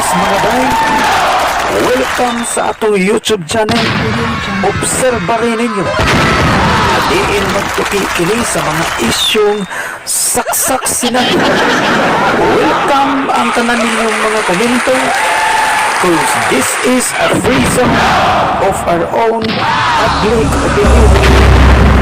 Pilipinas, mga bay. Welcome sa atong YouTube channel. Obserbarin ninyo. Diin magtuki kini sa mga isyong saksak sinabi. Welcome ang tanan ninyong mga komento, 'cause this is a free zone of our own public opinion.